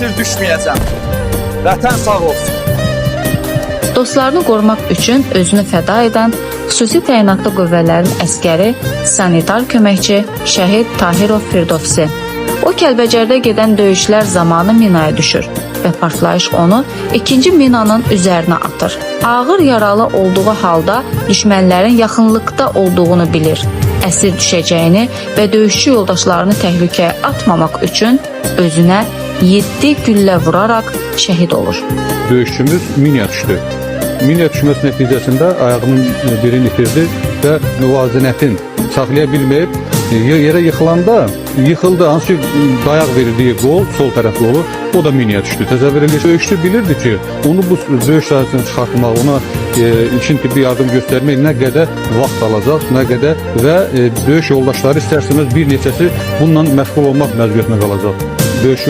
Əsir düşməyəcəm. Vətən sağ olsun. Dostlarını qorumaq üçün özünü fəda edən xüsusi təyinatlı qüvvələrin əsgəri, sanitar köməkçi Şəhid Tahirov Firdovsi. O Kəlbəcərdə gedən döyüşlər zamanı minaya düşür və partlayış onu ikinci minanın üzərinə atır. Ağır yaralı olduğu halda düşmənlərin yaxınlıqda olduğunu bilir. Əsir düşəcəyini və döyüşçü yoldaşlarını təhlükəyə atmamaq üçün özünə 7 güllə vuraraq şəhid olur. Döyüşçümüz miniyə düşdü. Miniyə düşməsi nəticəsində ayağının birini itirdi və müvazinətin saxlaya bilməyib yerə yıxılanda yıxıldı. Hansı ki dayaq verdiyi qol, sol tərəf qolu, o da miniyə düşdü. Təsəvvür eləyin. Döyüşçü bilirdi ki, onu bu döyüş sahəsindən çıxartmaq, ona ilkin tibbi yardım göstərmək nə qədər vaxt alacaq, nə qədər və döyüş yoldaşları istər-istəməz bir neçəsi bununla məşğul olmaq məcburiyyətinə qalacaq. Döyüş